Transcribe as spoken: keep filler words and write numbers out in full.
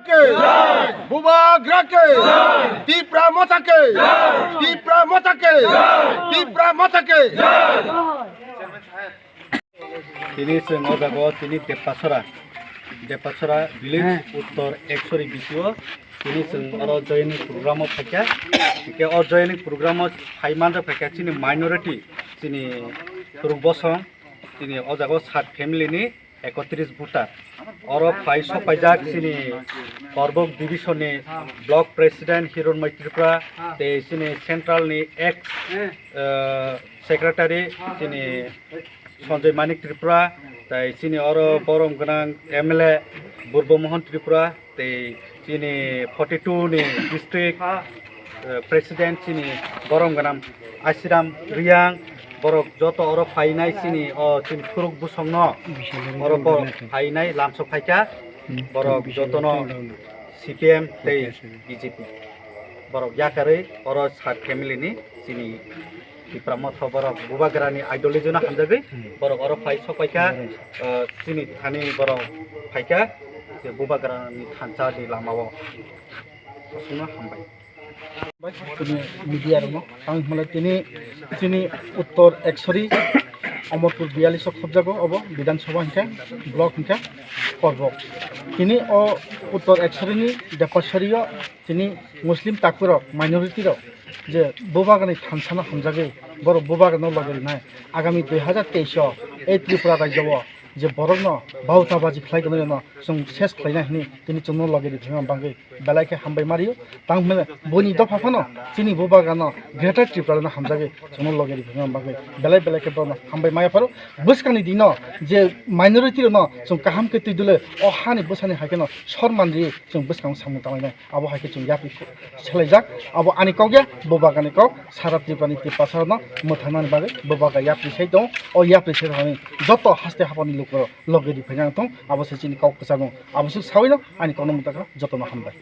Ke! Bubagra ke! Tipra Motha ke! Tipra Motha ke! Tipra Motha ke! Tini chwng o jaga o tini Depasora, Depasora village, Uttor Eksori B C O. Tini chwng oro joining program o phaikha. Hingke o joining program o phai manjak phaikha chini minority, chini Turuk Bosong, chini o jaga o sat family ni ekotris voter. Oro phai sok paijak chini Korbok division ni block president Hironmai Tripura, tei chini central ni ex, eh, secretary chini Sanjoy Manik Tripura, tei chini oro borom gwnang M L A Burbo Mohan Tripura, tei chini forty two ni district, eh, president chini borom gwnang Asiram Riang, borok joto oro phainai chini o chini Turuk Bosong no oro bo phainai lamsok phaikha, borok jotono C P M tei B J P borok yakarwi oro sat family ni chini Tipra Motha borok Bubagra ni ideology no hamjagwi borok oro phai sok paikha, eh, chini thani borok phaikha je Bubagra ni thansa ni lama o. Aswkno hambai. Chini media rokno tang hwnle tini chini Uttor Eksori Amarpur biyallis o khobjago obo Bidhan Sabha hinkhe block hinkhe Korbok. Tini o Uttor Eksori ni Depasori o chini Muslim takhurok, minority rok je Bubagrani thansa no hamjagwi borok Bubagrano loge rinai agami dui hazar teis o ei Tripura rajyo o je borokno bauta baji khlai tongnai rokno chwng ses khlaina hwnwi tini chwngno loge ri thangma bagwi belai khe hambai mario. Tang hwnwi boni dopha phano chini Bubagrano Greater Tripura no hamjagwi chwngno loge ri thangma bagwi belai belai khe bono hambai maya pharo. Bwskangni dino je minority rokno chwng kaham khe twi dole o hani bwsani hai kheno sorman ri chwng bwskango samung tanglainai. Abo hai khe chwng yapri selaijak. Abo ani kok ya, Bubagrani kok. Sara Tripura ni Tiprasa rokno mwthangnani bagwi Bubagra yapri sai tongo. O yapri sai rokni joto haste haphangni lukurok loge ri phaina tong. Abo se chini kok kwchangno. Abo se sawino ani kokno mwtangkha jotono hambai.